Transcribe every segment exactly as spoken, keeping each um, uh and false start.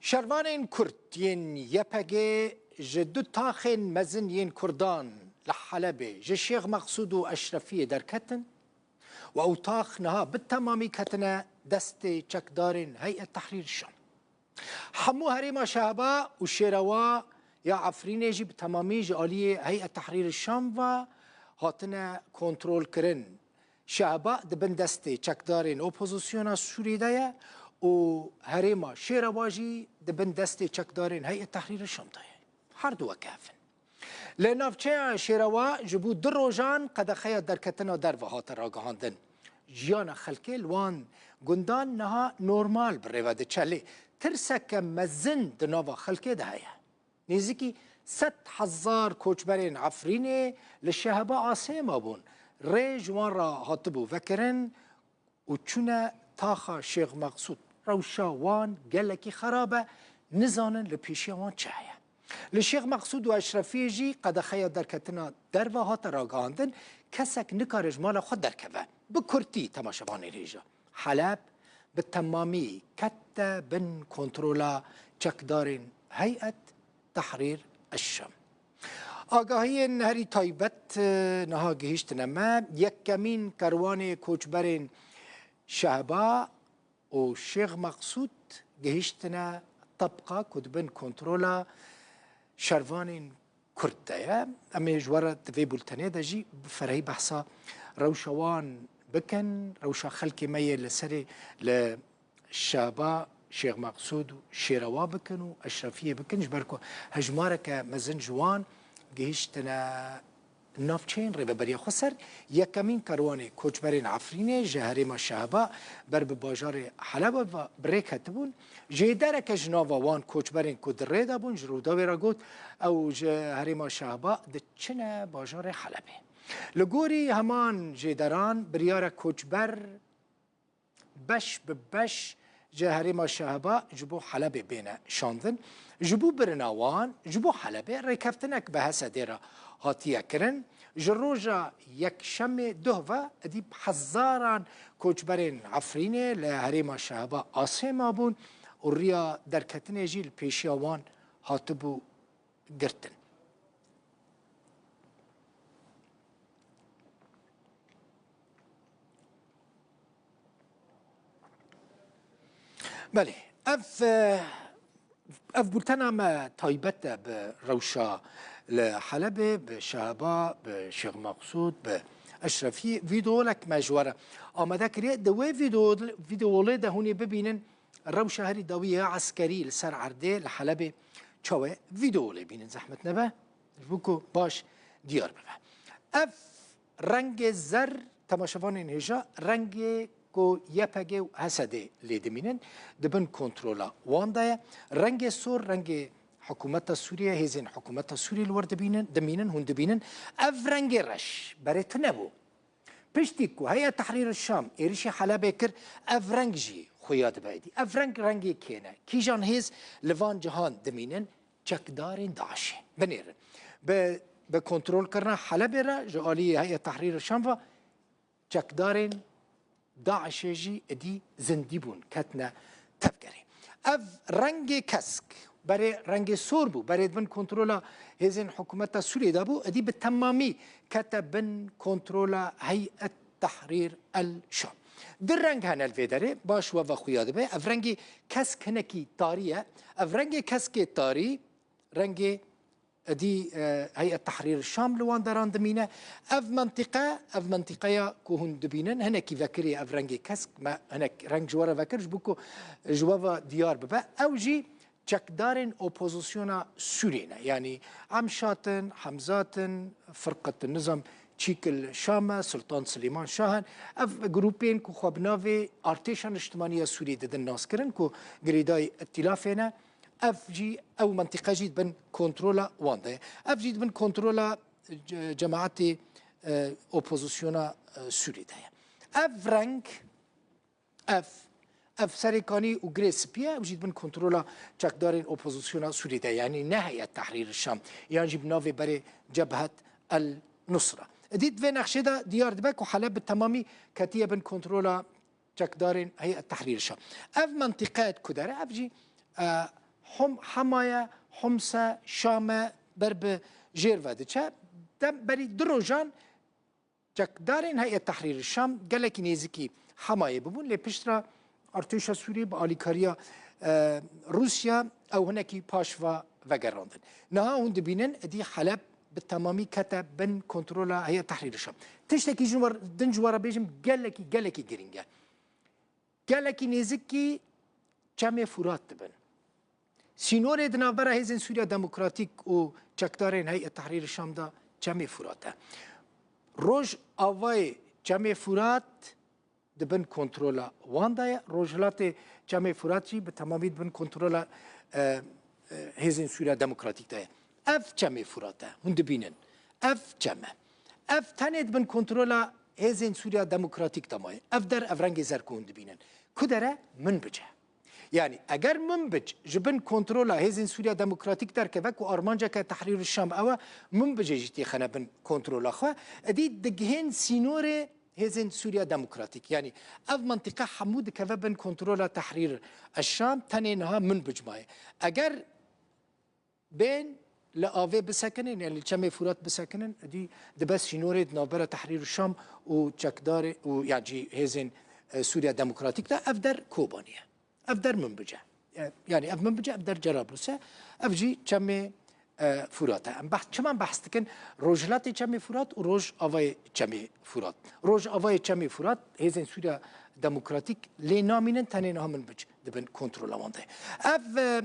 Şervanên Kurd yên Y P G ji du taxên mezin yên Kurdan li Helebê, ji Şêx Meqsûd û Eşrefiyê derketin û ew tax niha bi temamî ketine destê çekdarên Heyet Tehrîr Şam. Hemû herêma Şehba û Şêrewa ya Efrînê jî bi temamî ji aliyê Heyet Tehrîr Şam ve hatine kontrolkirin. Şehba di bin destê çekdarên opozisyona Sûrî de ye û herêma Şêrewa jî di bin destê çekdarên Heyet Tehrîr Şam de ye. Her du weke hev in. Li navçeya Şêrewa ji bo du rojan qedexeya derketina derve hate ragihandin. Jiyana xelkê li wan gundan niha normal bi rê ve diçe, lê tirseke mezin di nava xelkê de heye. Nêzîkî sed hezar koçberên Efrînê li Şehba asê mabûn. Rê ji wan re hatibû vekirin û çûne taxa Şêx Meqsûd. Rewşa wan gelekî xerab e, nizanin li pêşiya wan çi heye. Li Şêx Meqsûd û Eşrefiyê jî qedexeya derketina derve hate ragihandin, kesek nikare ji mala xwe derkeve. Bi kurtî, temaşevanên hêja, Heleb bi temamî kete bin kontrola çekdarên Heyet Tehrîr Eşşam. Agahiyên herî taybet, e, niha gihîştine me. Yekemîn kerwanê koçberên Şehba û Şêx Meqsûd gihîştine tebqa ku di bin kontrola şervanên Kurd de ye. Em ê ji we re di vê bultenê de jî bi ferehî behsa rewşa wan bikin, rewşa xelkê me yê li serê li Şaba, Şêx Meqsûd û Şêrewa bikin û Eşrefiyê bikin, ji ber ku hejmareke mezin ji wan gihîştine navçeyên Rêveberiya Xweser. Yekemîn kerwanê koçberên Efrînê ji herêma Şehba ber bi bajarê Heleba ve bi rê ketibûn. Jêdereke ji nava wan koçberên ku di rê de bûn ji Rûdawê re got, ew ji herêma Şehba diçine bajarê Helebê. Li gorî heman jêderan, biryara koçber beş bi beş ji herêma Şehba ji bo Helebê bêne şandin. Ji bo birina wan ji bo Helebê rêkeftinek bi Hesedê re hatiye kirin. Ji roja Yekşemê duh ve êdî bi hezaran koçberên Efrînê li herêma Şehba asê mabûn û riya derketinê jî li pêşiya wan hatibû girtin. Belê, ev, e, ev bultena me taybet e bi rewşa li Helebê, bi Şehba, bi Şêx Meqsûd, bi Eşrefî. Vîdeolek me ji we re amade kiriye. Di wê vîdeo-, vîdeolê de hûn ê bibînin rewşa herî dawî ya eskerî li ser erdê li Helebê çawa ye? Vîdeo lê bînin, zehmet nebe, ji bo ku baş diyar bibe. Ev rengê zer, temaşevanên hêja, rengê ku Y P G û H S D lê dimînin, di bin kontrola wan de ye. Rengê sor, rengê hikûmeta Sûriye, hêzên hikûmeta Sûriye li wir dibînin, dimînin, hûn dibînin. Ev rengê reş berê tune bû. Piştî ku Heyet Tehrîr Şam êrişî Helebê kir, ev reng jî xuya dibe êdî. Ev reng rengê kê ne? Kîjan hêz li van cihan dimînin? Çekdarên DAIŞê. Binêrin. Bi, bi kontrolkirina Helebê re ji aliyê Heyet Tehrîr Şam ve çekdarên DAIŞê jî êdî zindî bûn, ketine tevgerê. Ev rengê kesk, berê rengê sor bû, berê di bin kontrola hêzên hikûmeta Sûriyê de bû, êdî bi temamî kete bin kontrola Heyet Tehrîr el Şam. Du reng hene li vê derê, baş we ve xuya dibe. Ev rengê kesk hinekî tarî ye. Ev rengê keskê tarî, rengê Êdî, e, Heyet Tehrîr Şam li wan deran dimîne. Ev mentiqe, ev mentiqeya ku hûn dibînin, hinekî vekirî ev rengê kesk, me hinek reng ji we re vekir, ji bo ku ji we ve diyar bibe. Ew jî çekdarên opozisyona Sûriyê ne. Yanî Emşat in, Hemzat in, Firqet in, nizam çîk li Şam e, Sultan Silêman Şah in. Ev grûpên ku xwe bi navê Artêşa Niştimanî ya Sûriyê didin naskirin, ku girêdayî îtîlafê ne. Ev jî, ew mentiqe jî di bin kontrola wan de ye. Ev jî di bin kontrola ce-, cemaetê, e, opozisyona, e, Sûrî de ye. Ev reng, ev, ev serê kanî û girê spî ye, ew jî di bin kontrola çekdarên opozisyona Sûrî de ye. Yanî ne Heyet Tehrîr Şam, yan jî bi navê berê Cebhet El Nusra. Êdî di vê nexşê de diyar dibe ku Heleb bi temamî ketiye bin kontrola çekdarên Heyet Tehrîr Şam. Ev mentiqe ku dere, ev jî, e, Hom, Hema ye, Homs e, Şam e, ber bi jêr ve diçe. Dem berî du rojan çekdarên Heyet Tehrîr Şam gelekî nêzîkî Hemayê bibûn, lê piştre artêşa Sûriyê bi alîkariya, e, Rûsya ew hinekî paş ve vegerandin. Niha hûn dibînin, êdî Heleb bi temamî kete bin kontrola Heyet Tehrîr Şam. Tiştekî jin war, din ji we re bêjim, gelekî, gelekî girîng e. Gelekî nêzikî Çemê Furat dibin. Sînorê di navbera Hêzên Sûriya Demokratîk û çekdarên Heyet Tehrîr Şam de Çemê Furat e. Rojavayê Çemê Furat di bin kontrola wan de ye. Rojhilatê Çemê Furat jî bi temamî di bin kontrola, e, e, Hêzên Sûriya Demokratîk de ye. Ev Çemê Furat e. Hûn dibînin. Ev çem e. Ev tenê di bin kontrola Hêzên Sûriya Demokratîk de maye. Ev der, ev rengê zer ku hûn dibînin. Ku der e? Minbic e. Yanî eger Minbic ji bin kontrola Hêzên Sûriya Demokratîk derkeve ku armanceke Tehrîr Şam ew e, Minbicê jî têxene bin kontrola xwe, êdî digihên sînorê Hêzên Sûriya Demokratîk. Yanî ev mentiqe hemû dikeve bin kontrola Tehrîr Şam, tenê niha Minbic maye. Eger bên li avê bisekinin, yani li Çemê Furat bisekinin, êdî dibe sînorê di navbera Tehrîr Şam û çekdarê û ya jî Hêzên, e, Sûriya Demokratîk de, ev der Kobanî ye. Ev der Minbic e. E, yani ev Minbic e, ev der Cerablus e, ev jî Çemê, e, Furat e. Em behs, çima behs dikin? Rojhilatê Çemê Furat û Rojavayê Çemê Furat. Rojavayê Çemê Furat, Hêzên Sûriya Demokratîk lê namînin, tenê niha Minbic di bin kontrola wan de ye. Ev, e,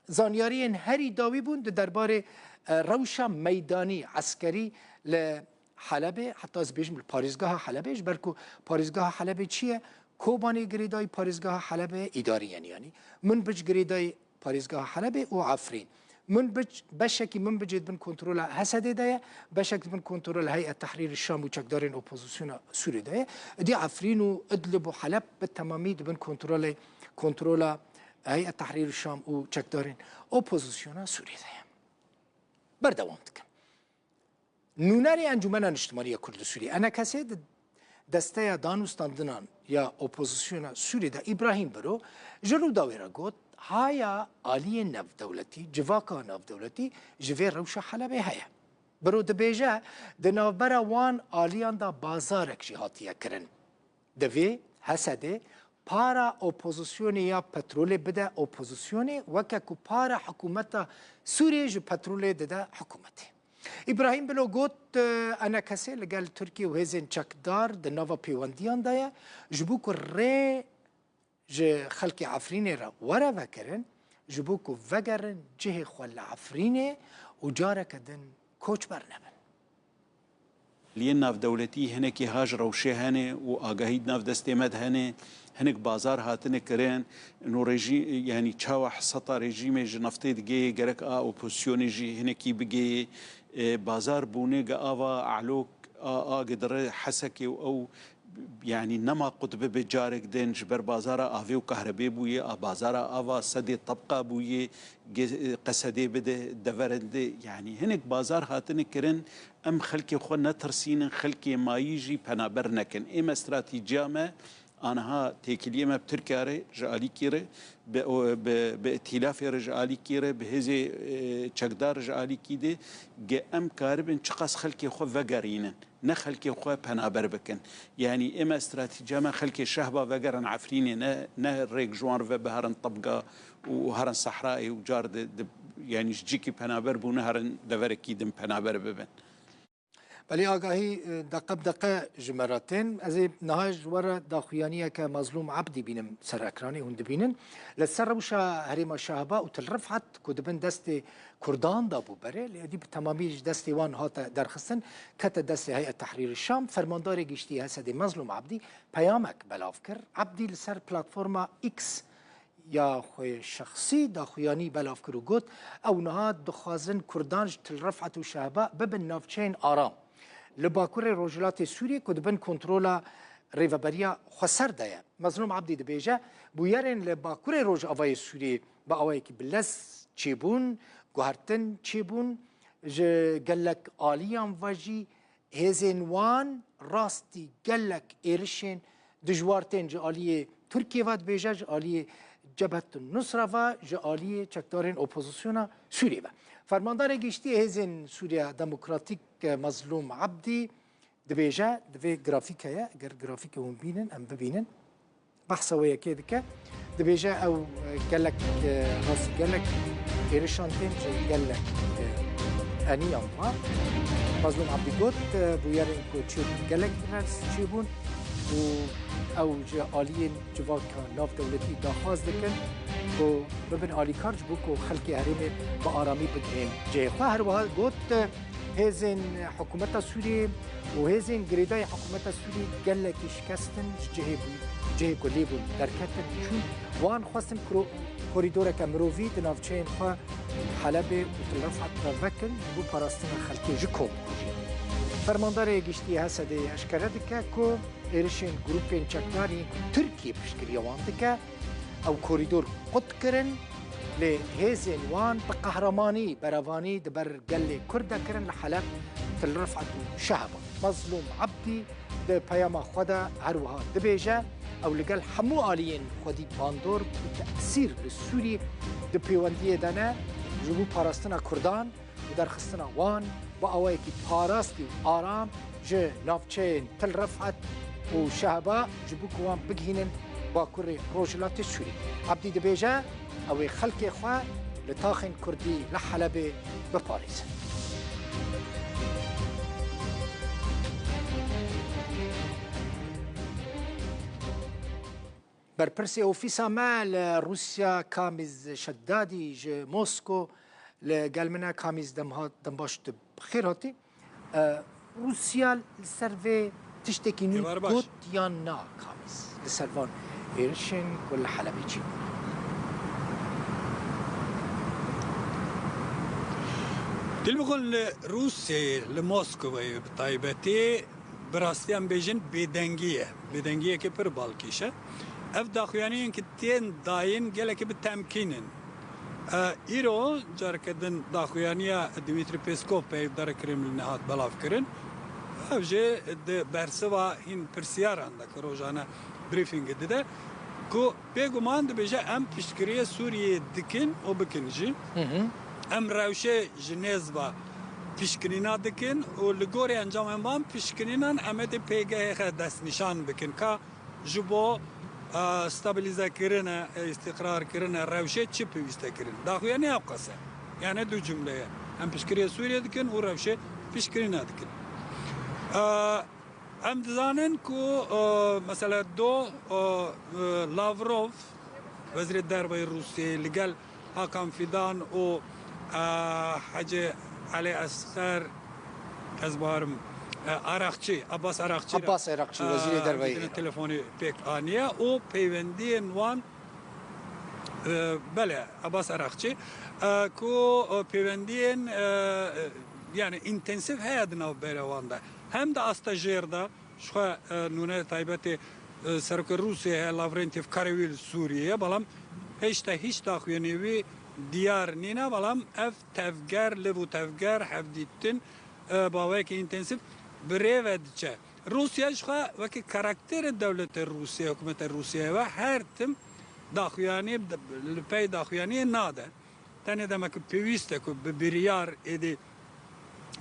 Zanyariyên herî dawî bûn di derbarê, e, rewşa meydanî, eskerî li Helebê, heta ez bêjim li parêzgeha Helebê, ji ber ku parêzgeha Helebê çi ye? Kobanê girêdayî parêzgeha Helebê, îdarî yenî yanî. Minbic girêdayî parêzgeha Helebê û Efrîn. Minbic, beşekî Minbicê di bin kontrola Hesedê de ye, beşek di bin kontrola Heyet Tehrîr Şam û çekdarên opozisyona Sûriyê de ye. Êdî Efrîn û Idlib û Heleb bi temamî di bin kontrolê, kontrola Heyet Tehrîr Şam û çekdarên opozisyona Sûriyê de ye. Berdewam dikin. Nûnerê Encûmena Niştimanî ya Kurd li Sûriyê, ENKS'ê, di desteya danûstandinan ya opozisyona Sûriyê de Îbrahîm Biro ji Rûdawê re got, haya aliyên navdewletî, civaka navdewletî ji vê rewşa Helebê heye. Biro dibêje, di navbera wan aliyan de bazarek jî hatiye kirin. Divê Hesedê para opozisyonê ya petrolê bide opozisyonê, weke ku para hikûmeta Sûriyê ji petrolê dide hikûmetê. Îbrahîm Bilo got, ENKS'ê li gel Tirkiye û hêzên çekdar di nava pêwendiyan de ye, ji bo ku rê ji xelkê Efrînê re were vekirin, ji bo ku vegerin cihê xwe li Efrînê û careke din koçber nebin. Aliyên navdewletî hinekî ha ji rewşê hene û agahî di nav destê me de hene. Hinek bazar hatine kirin. No rejî-, yanî çawa heseta rejîmê ji neftê digihê, gerek a opozisyonê jî hinekî bigihê. E, bazar bûne gi ava Elok a, a gi dire Hesekê û ew, yanî nema qutbe bi carek din ji ber bazara avê û kahrebê bûye, a bazara ava sedê tebqa bûye, ge-, Qesedê bide, deverên de, yanî hinek bazar hatine kirin, em xelkê xwe netirsînin, xelkê mayî jî penaber nekin. Ê me stratîciya me, aniha têkiliyê me bi Tirkiye re ji alîkî re, bi, o, bi, bi îtîlafê re ji alîkî re, bi hêzê, e, çekdar ji alîkî de, ge em karibin çiqas xelkê xwe vegerînin, ne xelkê xwe penaber bikin. Yanî ê me stratîciya me xelkê Şehba vegerin Efrînê, ne, ne rêk ji wan re ve biherin Tebga û herin Sehrayê û car di, di, yanî ji cîkî penaber bûne herin deverekî din penaber bibin. Belê agahî, e, deqe bi deqe ji me re tên. Ez ê niha ji we re daxuyaniyeke Mazlûm Ebdî bînim ser ekranê, hûn dibînin. Li ser rewşa herêma Şehba û Til Rifet ku di bin destê Kurdan de bû berê, lê êdî bi temamî ji destê wan hate derxistin, kete destê Heyet Tehrîr Şam. Fermandarê Giştî Hesedê Mazlûm Ebdî peyamek belav kir. Ebdî li ser platforma X ya xwe şexsî daxuyanî belav kir û got, ew niha dixwazin Kurdan ji Til Rifet û Şehba bibin navçeyên aram li bakurê rojhilatê Sûriyê ku di bin kontrola Rêveberiya Xweser de ye. Mezlûm Ebdî dibêje, bûyerên li bakurê rojavayê Sûriyê bi awayekî bi lez çêbûn, guhertin çêbûn, ji gelek aliyan ve jî hêzên wan rastî gelek êrişên dijwar tên ji aliyê Tirkiyê ve dibêje, ji aliyê Cebhetun Nusra ve ji aliyê çekdarên opozisyona Sûriyê ve. Fermandarê Giştî Hêzên Sûriya Demokratîk, e, Mezlûm Ebdî dibêje, di vê grafîkê ye, eger grafîkê hûn bînin, em bibînin, behsa wê yekê dike. Dibêje ew, e, gelek, e, rast gelek êrişan tên ji gelek, e, eniyan ve. Mezlûm Ebdî got, e, bûyerên ku çêbûn gelek ders çêbûn û ew ji aliyên civaka navdewletî daxwaz dikin ku bibin alîkar ji bo ku xelkê herêmê bi aramî bigihên cihê xwe. Her wiha got, e, hêzên hikûmeta Sûriyê û hêzên girêdayî hikûmeta Sûriyê gelekî şikestin ji cihê bû-, cihê ku lê bûn derketin û çûn. Wan xwestin kro-, korîdoreke mirovî di navçeyên xwe Helebê û Til Refat ve vekin ji bo parastina xelkê ji komkujiyê. Fermandarê Giştî Hesedê eşkere dike ku êrişên grûpên çekdar yên ku Tirkiye piştgiriya wan dike, ew korîdor qut kirin, lê hêzên wan bi qehremanî berevanî di ber gelê Kurd de kirin li Heleb, Til Refat û Şeheba. Mezlûm Ebdî di peyama xwe de her wiha dibêje, ew li gel hemû aliyên xwedî bandor û tesîr li Sûrî di pêwendiyê de ne, ji bo parastina Kurdan û derxistina wan bi awayekî parastî û aram ji navçeyên Til Refat û Şeheba ji bo ku wan bigihînin Bakurê Rojhilatê Sûrî. Ebdî dibêje, ew ê xelkê xwe li taxên Kurdî li Helebê biparêzin. Berpirsê ofîsa me li Rûsya Kamîz Şedadî ji Mosko li gel min e. Kamîz, dem hat, dem baş, tu bi xêr hatî. E, Rûsya li ser vê tiştekî nû got yan na, Kamîz, li ser van êrişên ku li Helebê çê bûn? Dilbixwin li Rûsyayê, li Moskovayê bi taybetî, bi rastî em bêjin bêdengî ye. Bêdengiyeke pir balkêş e. Ev daxuyaniyên ku tên dayîn gelekî bi temkîn in. E, îro careke din daxuyaniya Dmitry Peskov, peyvdara Kremlinê, hat belavkirin. Ev jî di bersiva hîn pirsiyaran de ku rojane brîfîngê dide, ku bêguman dibêje, em piştgiriyê Sûriyeyê dikin û bikin jî. Hı hı. Em rewşê ji nêz ve piştgirîna dikin û li gorî encamên van piştgirînan em ê dê pêgehê xwe destnîşan bikin ka ji bo, e, stabilizekirine, e, îstîqrarkirine rewşê çi pêwîst e kirin. Daxuyaniya ew qas e. Yani du cumle ye. Em piştgiriyê Sûriyê dikin û rewşê piştgirîna dikin. E, em dizanin ku, e, mesela do, e, e, Lavrov, Wezîrê Derve yê Rûsiyê, li gel Hakan Fidan û, e, Hecî Elî Esxer, ez barim, e, Araqçî, Abbas Araqçî re, Abbas Araqçî, e, Wezîrê Derve yê dîtine Îran, telefonî pêk aniye û peywendiyên wan, e, belê, Abbas Araqçî, e, ku, e, peywendiyên, e, e, yani întensîf heye di navbera wan de. Hem di asta jêr de, Jixwe, e, nûne taybetê, e, serokê Rûsiyê heye, Lavrentiev, karewî li Sûriyê ye, belam hêşta hîç daxuyanî wî diyar nîne, belam ev tevger, liv û tevger, hevdîtin, e, bi awayekî întensîf bi rê ve diçe. Rûsya jixwe weke karakterê dewletê Rûsiyê, hikûmetê Rûsiyê ve her tim daxuyanî, li pey daxuyaniyê nade. Tenê dema ku pêwîst e ku bi biryar êdî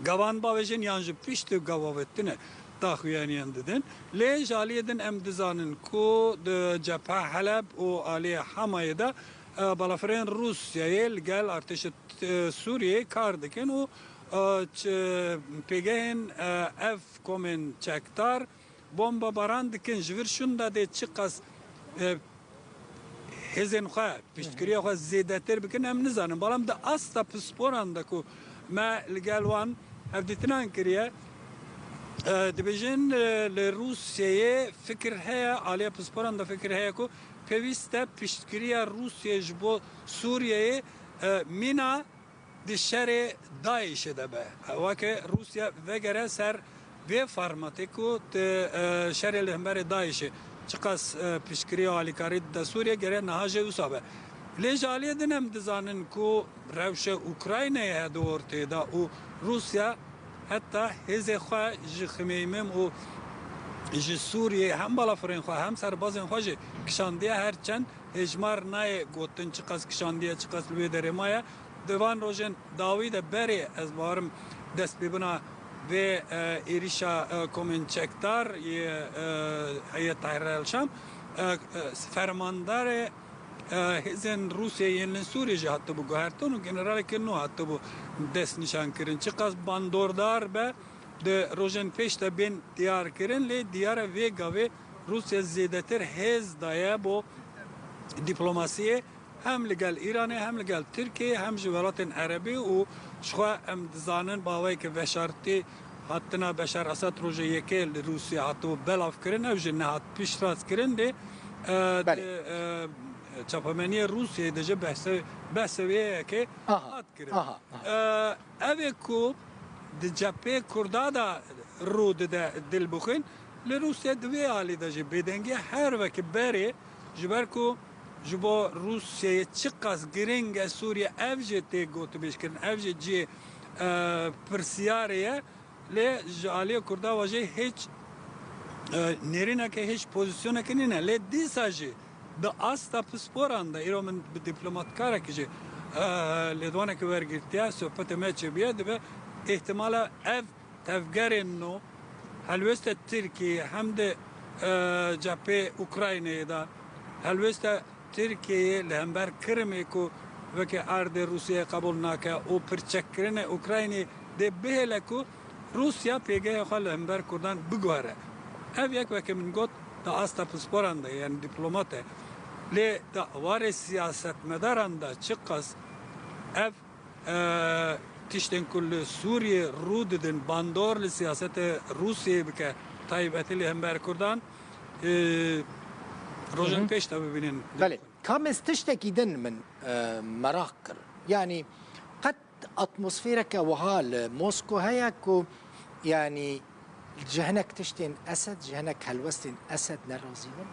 gavan bavêjin yan ji piştî gava ve tune daxuyaniyan didin. Lê ji aliyê din em dizanin ku di cephe Heleb û aliyê Hamayê de, e, balafirên Rûsyayê li gel artêşê, e, Sûriyeyê kar dikin û, e, ç-, pêgehên, e, ev komên çekdar bombebaran dikin. Ji vir şûnda dê çiqas, e, hêzên xwe, piştgiriya xwe zêdetir bikin, em nizanin. Belam di asta pisporan de ku me li gel wan hevdîtinan kiriye, e, dibêjin, e, li Rûsyayê fikir heye, aliya pisporan de fikir heye ku pêwîst e piştgiriya Rûsyayê ji bo Sûriyeyê, e, mîna di şerê DAIŞ'ê de be. Weke Rûsya vegere ser vê formatê ku di, e, şerê li hemberê DAIŞ'ê çiqas, e, piştgirî û alîkarî dide Sûriyê, gere niha jî wisa be. Lê ji aliyê din em dizanin ku rewşe Ukraynayê heye di ortê de û Rûsya heta hêzê xwe ji Xmeymim û ji Sûriyê hem balafirên xwe hem serbazên xwe jî kişandiye, her çend hêjmar nayê gotin, çiqas kişandiye, çiqas li wê derê maye. Di van rojên dawî de berê, ez bawerim, destpêbûna vê, e, êrîşa, e, komên çekdar yê, e, Heyet Tahrir el Şam, e, e, fermandarê, e, hêzên Rûsyayê yên li Sûriyê jî hatibû guhertin û generaleke nû hatibû destnîşankirin. Çiqas bandordar be, di rojên pêş de bên diyarkirin, lê diyar e vê gavê Rûsya zêdetir hêz daye bo dîplomasiyê, hem li gel Îranê, hem li gel Tirkiyeyê, hem ji welatên Erebî û jixwe em dizanin bi awayeke veşartî hatina Beşar Esed rojê yekê li Rûsya hatibû belavkirin, ew jî nehat piştrast kirin, lê, e, Belê. di, e, çapemeniyê Rûsyayê de jî behse, behse wê yekê Aha, hat kirin. aha, aha. E, ev ê ku di cephê Kurda de rû dide dil bixwin, li Rûsya di wê alî de jî bêdengî her wekî berê, ji ber ku ji bo Rûsyayê çiqas giring e Sûriye, ev jî tê gotibêjkirin, ev jî cihê, e, pirsiyarê ye. Lê ji aliyê Kurda ve jî hêç, e, nêrîneke, hêç pozîsyoneke nîne. Lê dîsa jî di asta pisporan de, îro min bi dîplomatkarekî jî, e, lêdwanekî wergirtiye, sohbetê me çêbûye, dibe îhtimala ev tevgerên nû helwêste Tirkiyeyê hem di, e, cephê Ukraynayê de, helwêste Tirkiyeyê li hember Kirimê ku weke erdê Rûsyayê qebûl nake û pirçekkirinê Ukraynê dê bihêle ku Rûsya pêgehê xwe li hember Kurdan biguhere. Ev yek weke min got di asta pisporan de, yani dîplomat e. Lê di warê siyasetmedaran de çiqas ev, e, tiştên ku li Sûriyê rû didin, bandor li siyaseta Rûsyayê bike, taybetî li hember Kurdan, e, rojên Hı hı. pêş de bibînin. Belê. Kamêz, tiştekî din min, e, meraq kir. Yanî qet atmosfereke wiha li Mosko heye ku, yanî, ji hinek tiştên Esed, ji hinek helwestên Esed nerazî bin?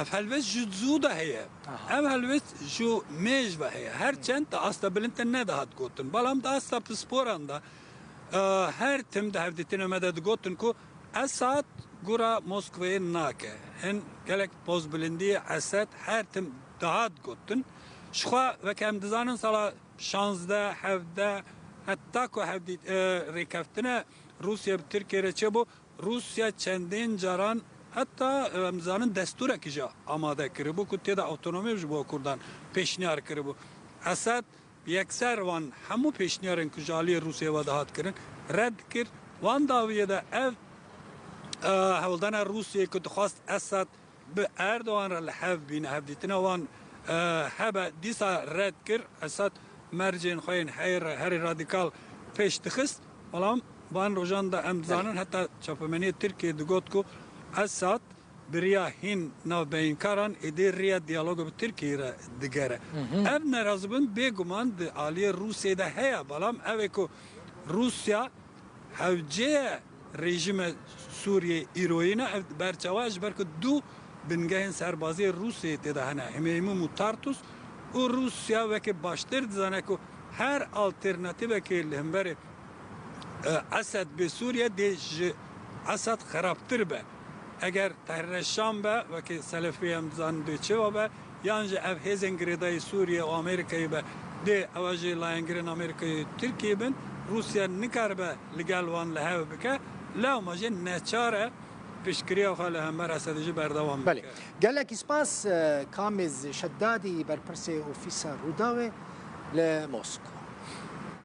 Ev helwest ji zû de heye. Aha. Ev helwest ji mêj ve heye. Her Hı. çend di asta bilind de nedihat gotin. Belam di asta pisporan de, e, her tim di hevdîtinê me de digotin ku Esad gura Moskwayê nake. Hin gelek pozbilindiyê Esed her tim dihat gotin. Jixwe weke em dizanin sala şazdeh, hevdeh, heta ku hevdî, e, rêkeftine Rûsya bi Tirkiye re çêbû, Rûsya çendên caran heta, e, em dizanin destûrekî jî amade kiribû ku tê de awtonomî ji bo Kurdan pêşniyar kiribû. Esed yekser wan hemû pêşniyarên ku ji aliyê Rûsyayê ve dihat kirin, red dikir. Wan dawiyê de ev, e, hewldana Rûsyayê ku dixwast Esad bi Erdogan re li hev bîne, hevdîtina wan, e, hebe, dîsa red kir. Esad mercên xwe yên her-, herî radîkal pêş dixist. Belam van rojan de em dizanin, heta çapemeniyê Tirkiyê digot ku Esad bi riya hîn navbeyînkaran êdî riya diyaloga bi Tirkiyeyê re digere. Hı hı. Ev nerazîbûn bêguman di aliyê Rûsyayê de heye, belam ev ê ku Rûsya hewceye rejîme Sûriyê îroyî ne, ev berçawa ji ber ku du bingehên serbazî yê Rûsyayê tê de hene, Himeyîmûm û Tartus, û Rûsya weke baştir dizane ku her alternatîvekê li hemberê e, Esed bê Sûriye dê ji Esed xerabtir be. Eger Tehrîre Şam be, wekî Selefî em dizanin dê çi be, yan jî ev hêzên girêdayî Sûriye û Amerîkayê be, dê ew jî layengirên Amerîkayê û Tirkiyê bin, Rûsya nikaribe li gel wan li hev bike, lewma jî neçar e piştgiriya xwe li hember Esedê jî berdewam Belê. bike. Gelekî spas, e, Kamêz Şedadî, berpirsê Ofîsa Rûdawê li Mosko.